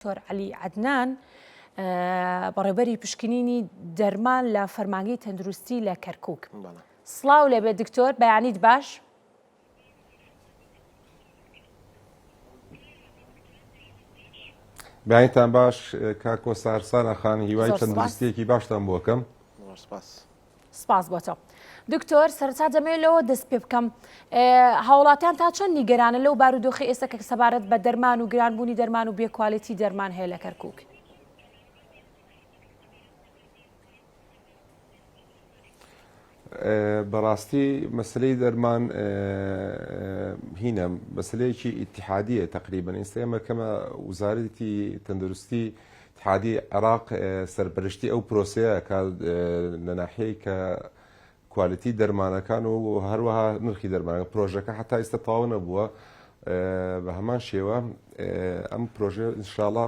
دکتۆر عەلی عەدنان، بەڕێوبەری پشکنینی دەرمان لە فەرمانگەی تەندروستی لە کەرکوک. سڵاو لێبێت دکتۆر، بەیانیت باش. بەیانیتان باش کاک کۆسار سارا خان هیوای تەندروستیەکی باشتان بۆکەم. سپاس. سپاس بۆ تۆ. دکتۆر سەرەتا دەمەوێت لەوە دەست پێ بکەم هاوڵاتیان تا چەند نیگەرانە لەو بارودۆخی ئێستا کە سەبارەت بە دەرمان و گرانبوونی دەرمان و بێکوالێتی دەرمان هەیە لە کەرکک؟ بەڕاستی مەسلەی دەرمان هینە مەسلەیەکی ئیتحادیە تقریبا ئێستا ئێمە کەمە وزارەتی تەندروستی اتحادی عێراق سەرپەرشتی ئەو پرۆسەیە ئەکات لە ناحیەی کە quality دەرمانەکان و هەروەها نرخی دەرمانەکان پرۆژەکە حتا ئیستا تەواو نەبووە بە هەمان شێوە ئەم پرۆژە انشاءاللە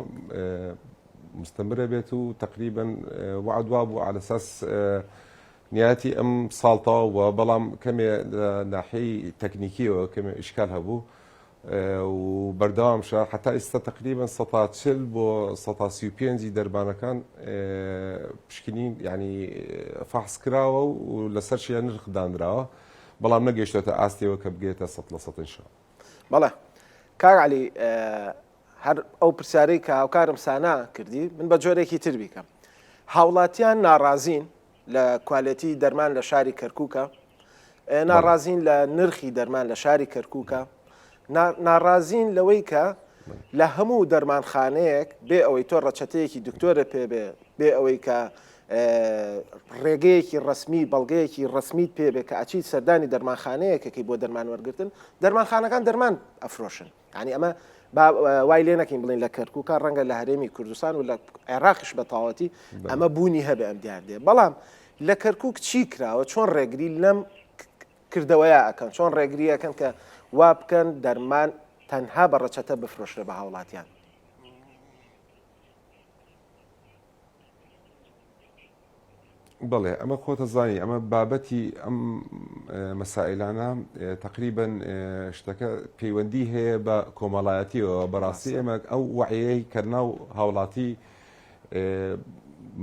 مستمرە بێت و تقریبا وعد وابوو على اساس نیاتی ئەم ساڵ تەواو بووە بەڵام کەمێ لە ناحیەی تەکنیکیەوە کەمێ ئیشکال هەبوو و بەردەوامشە حتا ئیستا تقریبا سەتا چل بۆ سەتا 35 ی دەرمانەکان پشکنین یعنی فحص کراوە و لەسەر شیان نرخ دانراوە بەڵام نەگەیشتۆتە ئاستیەوە کە بگێتە سەد لە سەد ان شاء الله. بەڵێ کاک عەلی هەر ئەو پرسیارەی کە هاوکارم سانا کردی من بە جۆرێکی تر بیکەم هاوڵاتیان ناڕازین لە quality دەرمان لە شاری کەرکووکە ناڕازین لە نرخی دەرمان لە شاری کەرکووکە ناڕازین لەوەی کە لە هەموو دەرمانخانەیەک بێ ئەوەی تۆ ڕەچەتەیەکی دکتۆرە پێ بێ بێ ئەوەی کە ڕێگەیەکی ڕسمی بەڵگەیەکی ڕسمیت پێ بێ کە ئەچیت سەردانی دەرمانخانەیەکەکەی بۆ دەرمان وەرگتن دەرمانخانەکان دەرمان ئەفرۆشن یانی ئەمە با وای لێ نەکەین بڵین لە کەرکووکە ڕەنگە لە هەرێمی کوردستان و لە عێراقیش بە تەواوەتی ئەمە بوونی هەبێ ئەم دیاردەیە بەڵام لە کەرکووک چی کراوە چۆن ڕێگری لەم کردەوەیە ئەکەن چۆن ڕێگری ئەکەن کە وا بکەن دەرمان تەنها بە ڕەچەتە بفرۆشرێ بە هاوڵاتیان؟ بەڵێ ئەمە خۆتە زانی ئەمە بابەتی ئەم مەسائلانە تقریبن شتەکە پەیوەندی هەیە بە کۆمەڵایەتیەوە بەڕاستی ئێمە ئەو وعیەی کە ناو هاوڵاتی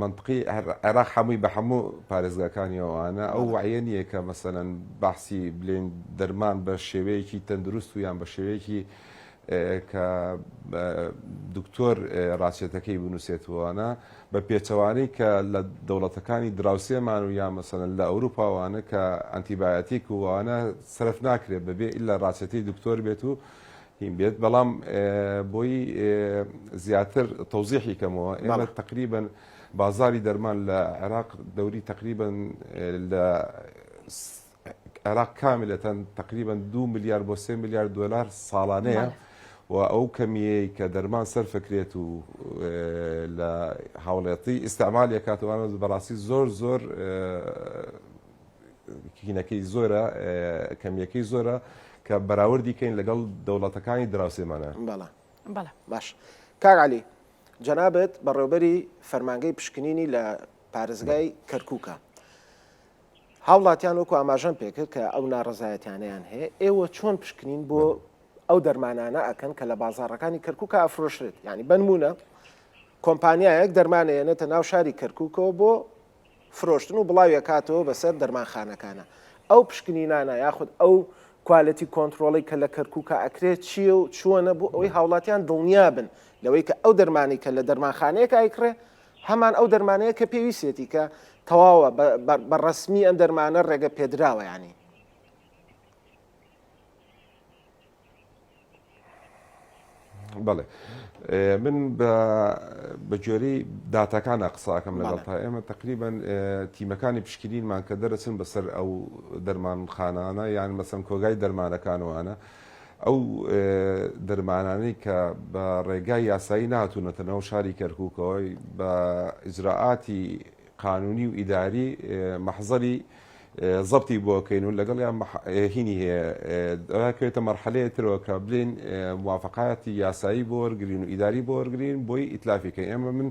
منطقی عێراق هەمووی بە هەموو پارێزگاکانیەوەوانە ئەو وعیە نییە کە مەسەەن باسی بلێن دەرمان بە شێوەیەکی تەندروست و یان بە شێوەیەکی کە دکتۆر ڕاچێتەکەی بنووسێتوانە بە پێچەوانەی کە لە دەوڵەتەکانی دراوسێمان و یا مەسەلەن لە ئەوروپا وانە کە ئەنتیبایەتیک و وانە سەرف ناکرێت بەبێ ئیلا ڕاچێتەی دکتۆر بێت و هین بێت بەڵام بۆی زیاتر تەوزیحی کەمەوە ئێمە تقریبا بازاری دەرمان لە عێراق دەوری تقریبا لە عێراق کاملەتەن تەقریبەن دوو ملیار بۆ سێ ملیار دۆلار ساڵانەیە و ئەو کەمیەی کە دەرمان سەرفکرێت و لە هاوڵێتی ئیسعمال یەکاتوانە بەڕاستی زۆر زۆر کینەکەی زۆرە کەمیەکەی زۆرە کە بەراوردی کەین لەگەڵ دەوڵەتەکانی دراوسێمانە بەڵێ باش کاک علی جەنابەت بەڕێوبەری فەرمانگەی پشکنینی لە پارێزگای کەرکووکە هاوڵاتیان وەکو ئاماژەم پێکرد کە ئەو ناڕەزایەتیانەیان هەیە، ئێوە چۆن پشکنین بۆ ئەو دەرمانانە ئەکەن کە لە بازاڕەکانی کەرکووکا ئەفرۆشرێت؟ یانی بەنمونە کۆمپانیایەک دەرمان ئەیەنێتە ناو شاری کەرکووکەوە بۆ فرۆشتن و بڵاوی ئەکاتەوە بەسەر دەرمانخانەکانە. ئەو پشکنینانە یاخود ئەو quality control ەی کە لە کەرکووکا ئەکرێت چییە و چۆنە بۆ ئەوەی هاوڵاتیان دڵنیا بن لەوەی کە ئەو دەرمانەی کە لە دەرمانخانەیەک ئایکڕێ هەمان ئەو دەرمانەیە کە پێویستێتی کە تەواوە بە ڕەسمی ئەم دەرمانە ڕێگە پێدراوە ینی. بەڵێ من بە گوێرەی داتاکانە قساکەم لەگەڵ تا ئێمە تقریبان تیمەکانی پشکنینمان کە دەرەچن بەسەر ئەو دەرمانخانانە یان مەسەن کۆگای دەرمانەکانوانە ئەو دەرمانانەی کە بە ڕێگای یاسایی نەهاتوونەتە ناو شاری کەرکووکەوە بە ئیجرائاتی قانونی و ئیداری مەحزەری زەبتی بۆ کەین و لەگەڵیان هینی هەیە دەکەوێتە مەرحەلەیە ترەوە کە بلین موافقاتی یاسایی بۆ وەرگین و ئیداری بۆ وەرگین بۆی ئیتلافی کەین ئێمە من.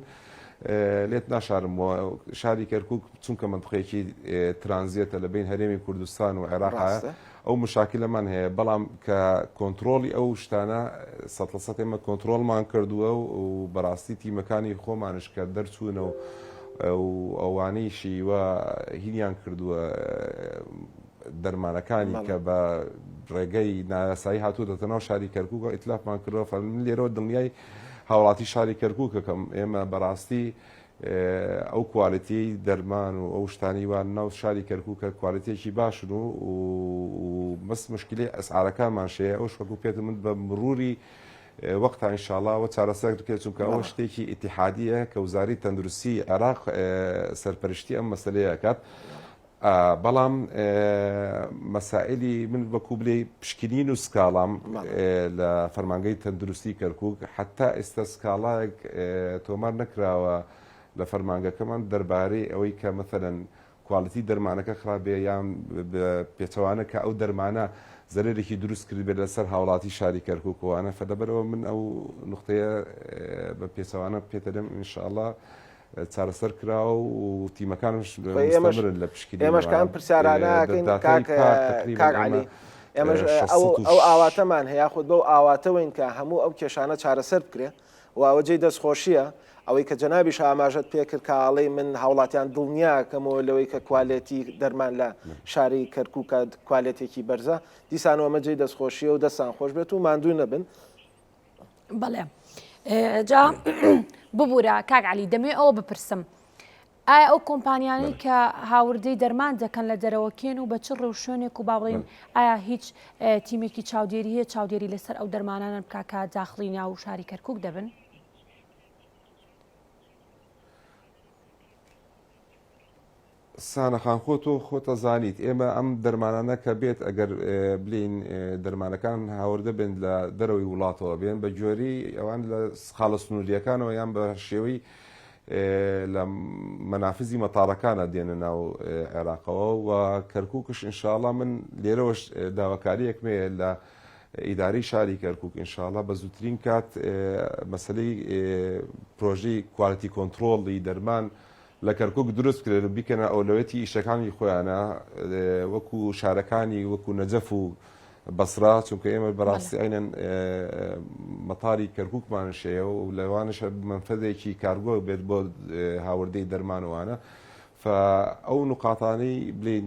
لێت ناشارمەوە شاری کەرکک چونکە منطقەیەکی ترانزیێتە لە بین هەرێمی کوردستان و عێراق ئەو مشاکلەمان هەیە بەڵام کە کۆنترۆڵی ئەو شتانە سەد لە سەد ئێمە کۆنترۆڵمان کردووە و بەڕاستی تیمەکانی خۆمانش کە دەرچوونە و ئەوانەیشی وا هینیان کردووە دەرمانەکانی کە بە ڕێگەی نایاسایی هاتووەتە ناو شاری کەرکووک و ئیتلافمان کردووە فەرمی لێرەوە دڵنیای هاوڵاتی شاری کەرکووکەکەم ئێمە بەڕاستی ئەو quality دەرمان و ئەو شتانی وا ناو شاری کەرکووکە quality ێکی باشن و و بەس مشکلی ئەسعارەکانمان شەیە ئەوش وەکو پێت من بە مروری وەقتا ئینشاڵا وە چارەسەر بکرێت چونکە ئەوە شتێکی ئیتیحادیە کە وزاری تەندروستی عێراق سەرپەرشتی ئەم مەسلەیە ئەکات بەڵام مەسائلی من وەکو بلێ پشکنین و سکاڵام لە فەرمانگەی تەندروستی کەرکک حتا ئێستا سکاڵایەک تۆمار نەکراوە لە فەرمانگەکەمان دەربارەی ئەوەی کە مەسەلەن quality دەرمانەکە خراپ بێ یان پێچەوانە کە ئەو دەرمانە زەرەرێکی دروست کردبێت لەسەر هاوڵاتی شاری کەرکک وانە فەلەبەرەوە من ئەو نقطەیە بە پێچەوانە پێتەدەم ئینشاءاللە چارەسەر کراوە و تیمەکانش مستەمرن لە پشکنین ئێمەش کە ئەم پرسیارانە ئەکەین کاک کاک عەلی ئێمەش ئەو ئاواتەمان هەیە یاخود بەو ئاواتەوەین کە هەموو ئەو کێشانە چارەسەر بکرێ و ئەوە جێی دەستخۆشییە ئەوەی کە جەنابیش ئاماژەت پێکرد کە ئاڵێی من هاوڵاتیان دڵنیاکەمەوە لەوەی کە quality دەرمان لە شاری کەرکووکە quality ێکی بەرزە دیسانەوە ئەمە جێی دەستخۆشییە و دەستان خۆش بێت و ماندوو نەبن. بەڵێ جا ببوورە کاک علی دەمێ ئەوە بپرسم ئایا ئەو کۆمپانیانەی کە هاوردەی دەرمان دەکەن لە دەرەوە کێن و بە چ ڕێوشوێنێک و با بڵێین ئایا هیچ تیمێکی چاودێری هەیە چاودێری لەسەر ئەو دەرمانانە بکا کە داخڵی ناو شاری کەرکوک دەبن؟ سانە خان خۆ تۆ خۆتەزانیت ئێمە ئەم دەرمانانە کە بێت ئەگەر بلین دەرمانەکان هاوردە بێن لە دەرەوەی وڵاتەوە بێن بە جۆری ئەوان لە خاڵە سنووریەکانەوە یان بە شێوەی لە مەنافزی مەتارەکانە دێنە ناو عێراقەوە و کەرکووکش ئینشاءڵا من لێرەوەش داواکاریەکم هەیە لە ئیدارەی شاری کەرکووک ئینشاءڵا بە زووترین کات مەسەلەی پرۆژەی quality control ی دەرمان لە کەرکوک دروست بکرێت و بیکەنە ئەولەویەتی ئیشەکانی خۆیانە وەکو شارەکانی وەکو نەجەف و بەسرا چونکە ئێمە بەڕاستی عینەن مەتاری کەرکوکمانش هەیە و لەوانەشە مەنفەزێکی کارگۆ بێت بۆ هاوردەی دەرمان وانە ئەو نقاتانەی بلین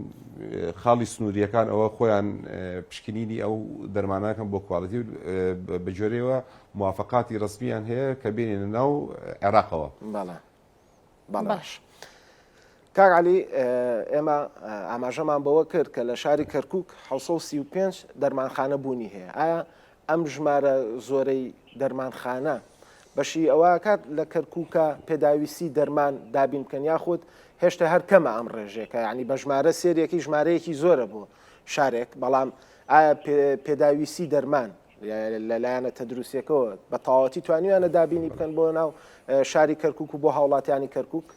خاڵی سنووریەکان ئەوە خۆیان پشکنینی ئەو دەرمانەکەن بۆ quality بە جۆرەوە موافقاتی ڕسمیان هەیە کە بێنێنە ناو عێراقەوە. بەڵێ باش کاک علی ئێمە ئاماژەمان بەوە کرد کە لە شاری کەرکک 1935 دەرمانخانە بوونی هەیە ئایا ئەم ژمارە زۆرەی دەرمانخانە بەشی ئەوە کات لە کەرکووکە پێداویستی دەرمان دابین بکەن یاخود هێشتا هەر کەمە ئەم ڕێژێکە ینی بە ژمارە سێریەکی ژمارەیەکی زۆرە بۆ شارێک بەڵام ئایا پێداویستی دەرمان لە لایەنە تەندروستیەکەوە بە تەواوەتی توانیویانە دابینی بکەن بۆ ناو شاری کەرکک و بۆ هاوڵاتیانی کەرکک؟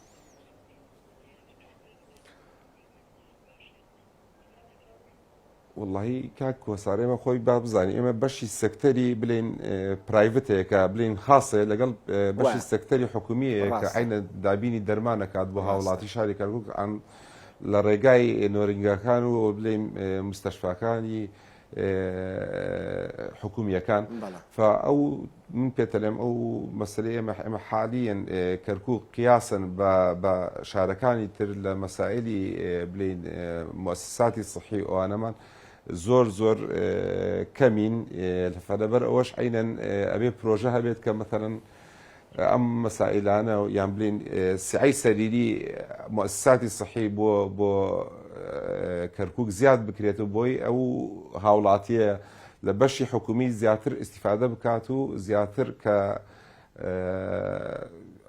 وەڵاهی کاک کۆسار ئێمە خۆی با بزانین ئێمە بەشی سێکتەری بلین private ێکە بلین خاصێ لەگەڵ بەشی سێکتەری حکومیەیە کە عینە دابینی دەرمانەکات بۆ هاوڵاتی شاری کەرکک ئەم لە ڕێگای نۆرینگەکان و بلین مستەشفاکانی حکومیەکان ئەو من پێتەلێم ئەو مەسلەی ئێمە ئێمە حالیەن کەرکوک قیاسن بە شارەکانی تر لە مەسائلی بلین موسساتی صحی ئەوانەمان زۆر زۆر کەمین فەلەبەر ئەوەش عینەن ئەبێ پرۆژە هەبێت کە مەثەلەن ئەم مەسائیلانە یان بلین سعی سەریری موسساتی صحی بۆ بۆ کەرکک زیاد بکرێت و بۆی ئەو هاوڵاتیە لە بەشی حکومی زیاتر ئیسیفادە بکات و زیاتر کە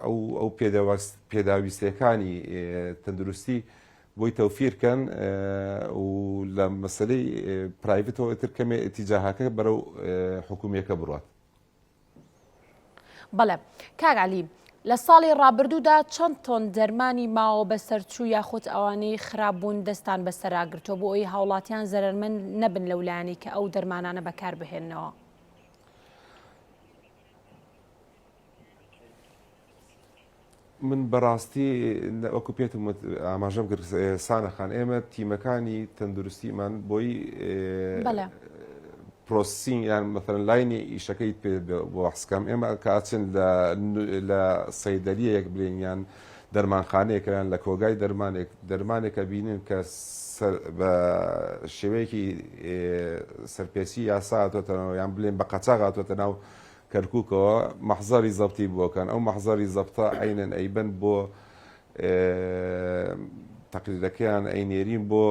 ئەو ئەو پێداویستیەکانی تەندروستی بۆی تەوفیر کەن و لە مەسلەی private ەوە تر کەمێ ئیتیجاهەکە بەرەو حکومیەکە بڕات. بەڵێ کاک عەلی لە ساڵی ڕابردوودا چەند تۆن دەرمانی ماوە بەسەرچوو یاخود ئەوانەی خراپ بوون دەستان بەسەرا گرتووە بۆ ئەوەی هاوڵاتیان زەرەرمەند نەبن لەو لایەنەی کە ئەو دەرمانانە بەکار بهێننەوە؟ من بەڕاستی وەکو پێتم وت ئاماژەم کرد سانە خان ئێمە تیمەکانی تەندروستیمان بۆی بەڵێ. processing یان مەسەلەن line ی ئیشەکەی پێ بۆ حسکەم ئێمە کە ئەچن لە لە سەیدەلیەک بلێن یان دەرمانخانەیەک یان لە کۆگای دەرمانێک دەرمانێک ئەبینن کە سەر بە شێوەیەکی سەرپێچی یاسا هاتۆتەوە یان بلێن بە قەچاغ هاتۆتە ناو کەرکوکەوە مەحزەری زەبتی بۆ کەن ئەو مەحزەری زەبتە عەینەن ئەیبەن بۆ تەقریرەکەیان ئەینێرین بۆ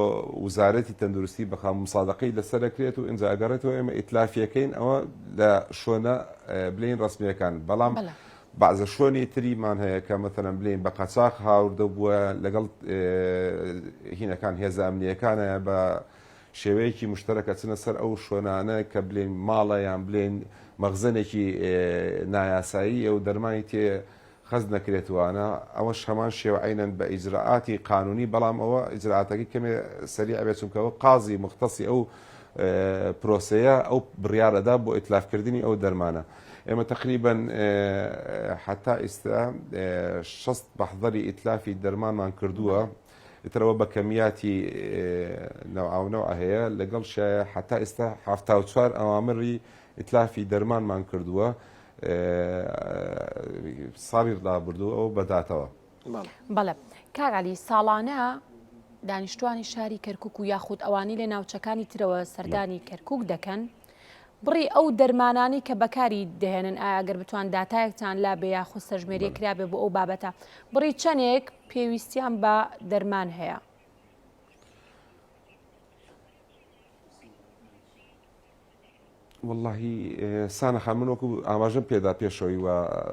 وزارەتی تەندروستی بەخا مسادەقەی لەسەر ئەکرێت و ئینجا ئەگەڕێتەوە ئێمە ئیتلافیەکەین ئەوە لە شۆنە بلین ڕسمیەکان بەڵام بەعزە شۆنی تریمان هەیە کە مەتەلەن بلین بە قەچاق هاوردە بووە لەگەڵ هینەکان هێزە ئەمنیەکانە بە شێوەیەکی مشتەرەک ئەچنە سەر ئەو شوێنانە کە بلێین ماڵە یان بلێین مەخزەنێکی نایاساییە و دەرمانی تێ خەز نەکرێت وانە ئەوەش هەمان شێوە عەینەن بە ئیجرائاتی قانونی بەڵام ئەوە ئیجرائاتەکەی کەمێ سەریع بێت چونکە ئەوە قازی مختصی ئەو پرۆسەیە ئەو بڕیار ئەدا بۆ ئیتلافکردنی ئەو دەرمانە ئێمە تقریبا حتا ئیستا 60 مەحضەری ئیتلافی دەرمانمان کردووە ئیتر ئەوە بە کەمیاتی نەوعاونەوع هەیە لەگەڵ شایە حتا ئێستا 74 ئەوامری ئیتلافی دەرمانمان کردووە ساڵی ڕابردوو ئەو بەداتەوە. بەڵێ کاک عەلی ساڵانە دانیشتوانی شاری کەرکک و یاخود ئەوانەی لە ناوچەکانی ترەوە سەردانی کەرکک دەکەن بڕی ئەو دەرمانانەی کە بەکاری دەهێنن ئایا گەر بتوان داتایەکتان لابێ یاخود سەرژمێریەک کرابێ بۆ ئەو بابەتە بڕی چەندێک پێویستیان بە دەرمان هەیە؟ واللهی سانە خان من وەکو ئاماژەم پێدا پێشەوەی و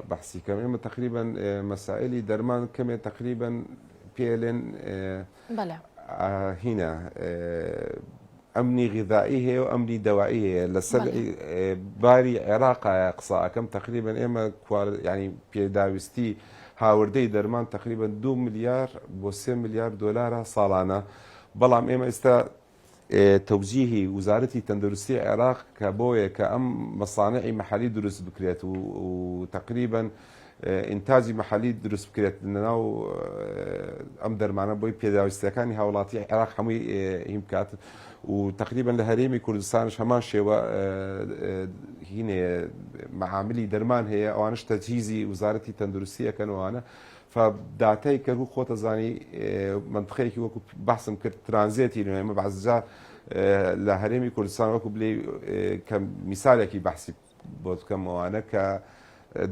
بەحسی کەم ئێمە تقریبا مەسائلی دەرمان کەمێ تقریبا پێلێن هینە ئەمنی غذائی هەیە و ئەمنی دەوائی هەیە لەسەر باری عێراقایە قسە ئەکەم تقریبا ئێمە ینی پێداویستی هاوردەی دەرمان تقریبا دو ملیار بۆ سێ ملیار دۆلارە ساڵانە بەڵام ئێمە ئێستا تەوجیهی وزارەتی تەندروستی عێراق کە بۆیە کە ئەم مەسانعی مەحەلی دروست بکرێت و تقریبا ئینتاجی مەحەلی دروست بکرێت لەناو ئەم دەرمانە بۆی پێداویستیەکانی هاوڵاتی عێراق هەمووی هین بکات و تقریبا لە هەرێمی کوردستانش هەمان شێوە هینێ معاملی دەرمان هەیە ئەوانش تەجهیزی وزارەتی تەندروستی ئەکەن وانە فداتای کەرکوک خۆتە زانی منطقەیەکی وەکو بەحسم کرد ترانزێتی نوێ ئێمە بەعزجار لە هەرێمی کوردستان وەکو بلێ کە میسالێکی بەحسی بۆ بکەم ئەوانە کە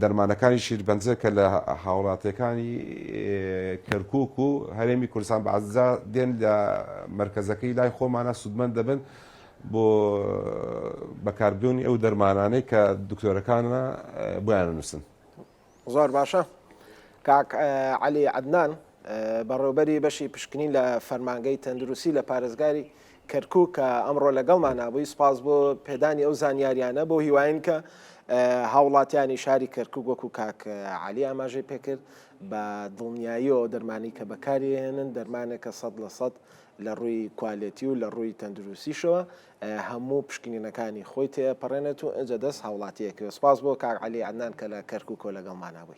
دەرمانەکانی شیرپەنجە کە لە هاوڵاتیەکانی کەرکک و هەرێمی کوردستان بەعزا دێن لە مرکزەکەی لای خۆمانە سوودمەند دەبن بۆ بەکاربوونی ئەو دەرمانانەی کە دکتۆرەکانە بۆیان نووسن. زۆر باشە کاک عەلی عەدنان بەڕێوبەری بەشی پشکنین لە فەرمانگەی تەندروستی لە پارێزگاری کەرکوک کە ئەمڕۆ لەگەڵمان نابووی سپاس بۆ پێدانی ئەو زانیاریانە بۆ هیواین کە هاوڵاتیانی شاری کەرکوک وەکو کاک علی ئاماژەی پێکرد بە دڵنیاییەوە دەرمانی کە بەکاریهێنن دەرمانێکە سەد لە سەد لە ڕووی کوالێتی و لە ڕووی تەندروستیشەوە هەموو پشکنینەکانی خۆی تێپەڕێنێت و ئەجە دەست هاوڵاتیەکەوە سپاس بۆ کاک علی عدنان کە لە کەرکوکەوە لەگەڵمانابوویت.